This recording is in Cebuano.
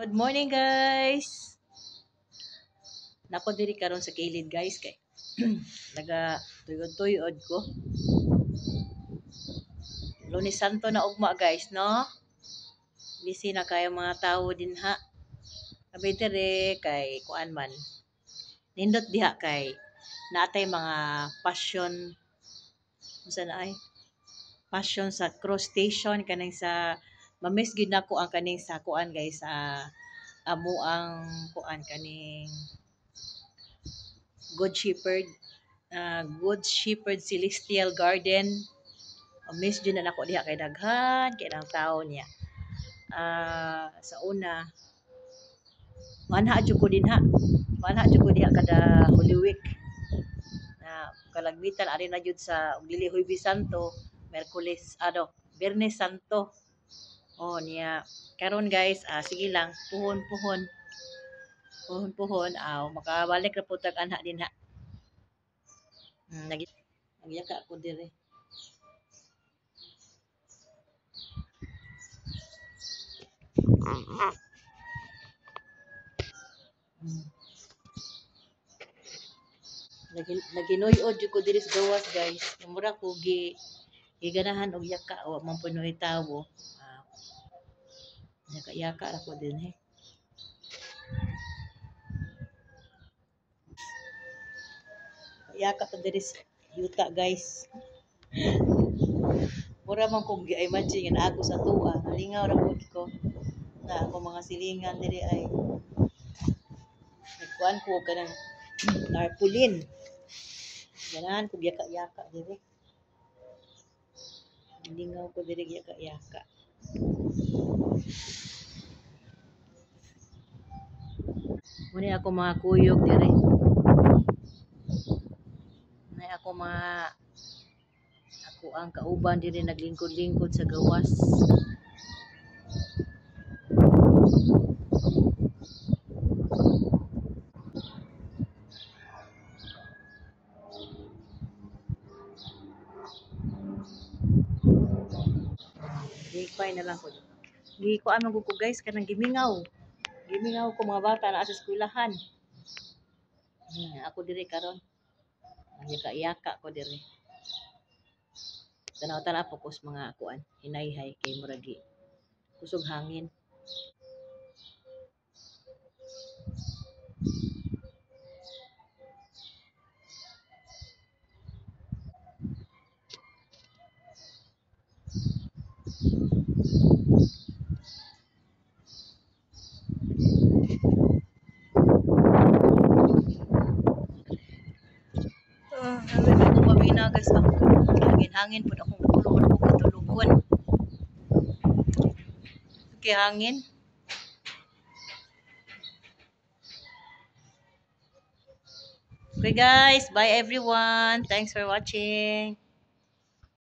Good morning, guys. Nako diri karon sa kilid, guys, kay naga tuyod-tuyod ko. Lunes Santo na ugma, guys, no? Busy na kayo mga tao dinha. Abi dire kay kuan man. Nindot diha kay naatay mga passion, unsa na ay? Passion sa cross station kaning sa ma-miss gyud nako ang kaning sa kuan, guys, sa amo ang kuan kaning Good Shepherd, Good Shepherd Celestial Garden. Miss jud na nako diha kay daghan kay nang tao niya. Sa una manha jud ko dinha. Manha jud ko diha kada Holy Week. Na kalagmitan ari na jud sa ug dili Huwebes Santo, Miyerkules, ano, Biyernes Santo. Oh niya karon, guys, sige lang, puhon puhon. Puhon puhon, aw makabalik ra pud tag anha dinha. Nagyaka ko dire. Naginuyod jud ko diri sa gawas, guys. Mura ko gi giganahan og yaka, wa man punoy tawo. Yaka-yaka ra ko dinhi. Yaka ta diri sa yuta, guys. Mura man kog gi-imagine nga naa ko sa atoa. Nalingaw ra pud ko. Na ako mga silingan diri ay nagkuan ko og kanang tarpaulin. Ganahan ko yaka-yaka diri. Lingaw ko diri yaka-yaka. Muna ako mga kuyog diri. Muna ako mga ako ang kauban diri naglingkod-lingkod sa gawas. Gipay na lang ko. Gikuan man ko, guys, kanang gimingaw. Gimingaw ko mga bata na sa eskwelahan. Ako diri karon. Nagyaka-yaka ko diri. Tanaw-tanaw po ko sa mga kuan, hinayhay kay muragi kusog hangin. Sabi ko pamina, guys, ako. Hangin-hangin po akong ulo, wala ko katulugon. Okay, hangin. Okay, guys, bye everyone. Thanks for watching.